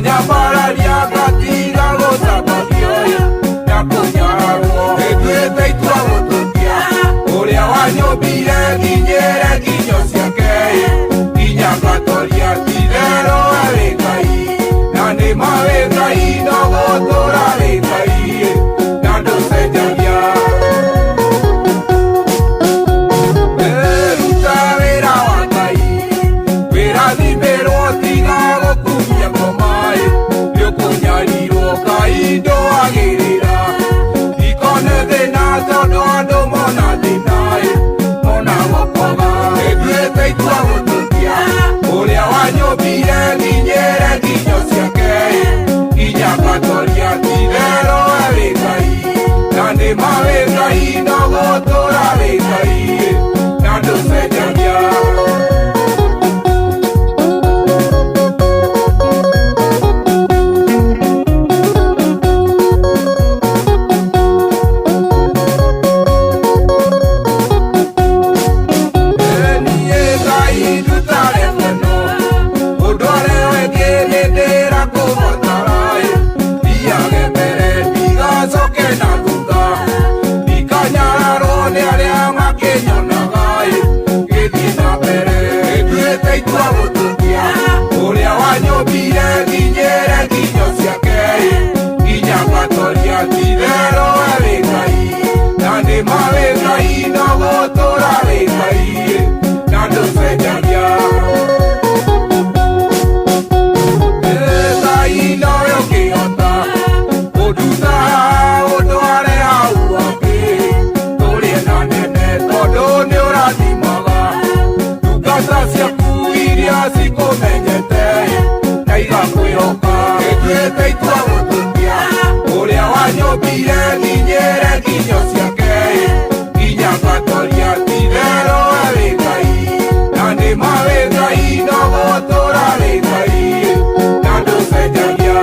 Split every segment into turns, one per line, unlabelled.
Nganyambararia ngatiga gũcambagio na kũnyararwo. Nĩnduĩte itua gũtũtia ũrĩa wanyũmbire nginyĩre nginyo ciake, nginya ngatoria itherũ arĩ Ngai, na nĩma wĩ Ngai no gũtũra wĩ Ngai na ndũcenjagia. Ruta wĩra wa Ngai, wĩrathimĩrwo, tiga gũkumia ngoma-ĩ, nĩũkũnyarirwo Ngai ndũagĩrĩra. Ikone thĩna tondũ andũ mona thĩna-ĩ, mona gũkoma. Nĩnduĩte itua gũtũtia ũrĩa wanyũmbire nginyĩre nginyo ciake-ĩ, nginya ngatoria itherũ arĩ Ngai, na nĩma wĩ Ngai no gũtũra wĩ Ngai na ndũcenjagia. Niĩ Ngai ndutare mũno, ũndware wengĩ nĩndĩrakũbatara-ĩ, thiage mbere ndigacoke na thutha, ndikanyararwo nĩ arĩa makĩnyonaga-ĩ, ngĩthiĩ na mbere. Nĩnduĩte itua gũtũtia ũrĩa wanyũmbire nginyĩre nginyo ciake-ĩ, nginya ngatoria itherũ arĩ Ngai, na nĩma wĩ Ngai no gũtũra wĩ Ngai na ndũcenjagia. Ngai nowe ũngĩhota kũnduta ũndware hau hangĩ, tũrĩe na nene tondũ nĩ ũrathimaga ndungata ciaku iria cikũmenyete na igakwĩhoka. Nĩnduĩte itua gũtũtia ũrĩa wanyũmbire nginyĩre nginyo ciake-ĩ, nginya ngatoria itherũ arĩ Ngai, na nĩma wĩ Ngai no gũtũra wĩ Ngai na ndũcenjagia.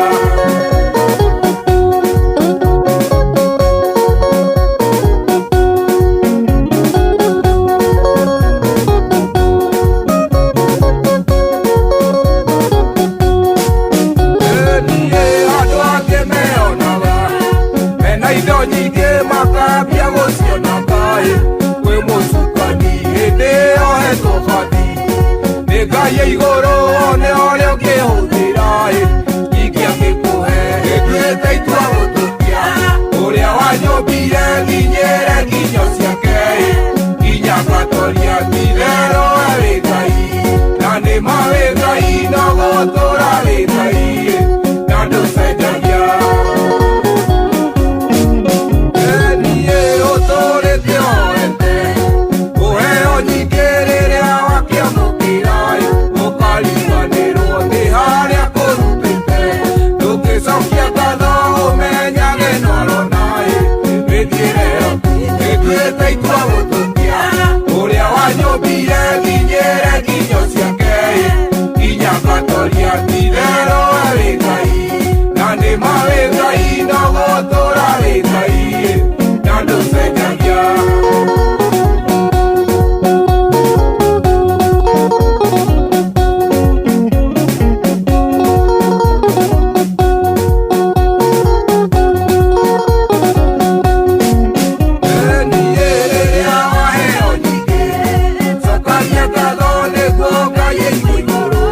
Niĩ andũ angĩ meonaga mena indo nyingĩ makambia gũcionaga-ĩ, kwĩ mũcukani hĩndĩ ĩyo hetwo bathi nĩ Ngai igũrũ one ũrĩa ũngĩhũthĩra-ĩ, nyingĩ angĩkũhe. Nĩnduĩte itua gũtũtia ũrĩa wanyũmbire nginyĩre nginyo ciake-ĩ, nginya ngatoria itherũ arĩ Ngai, na nĩma wĩ Ngai no gũtũra wĩ Ngai na ndũcenjagia. Niĩ ũtũrĩte oete ũheo nyingĩ rĩrĩa wakĩamũkĩra-ĩ, ũkariganĩrwo nĩ harĩa kũrutĩte, ndũngĩcokia ngatho ũmenyage nwarona-ĩ, mĩthiĩre yaku. Nĩnduĩte itua gũtũtia ũrĩa wanyũmbire nginyĩre nginyo ciake-ĩ, nginya ngatoria itherũ arĩ Ngai, na nĩma wĩ Ngai no gũtũra wĩ Ngai na ndũcenjagia. Niĩ rĩrĩa waheo nyingĩ, cokagia ngatho nĩguo Ngai aigue igũrũ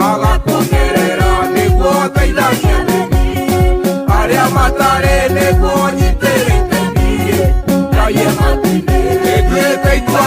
agakuongerera, nĩguo teithagia athĩni arĩa matarĩ, nĩguo nyitĩre itemi Ngai e matu-inĩ. Nĩnduĩte itua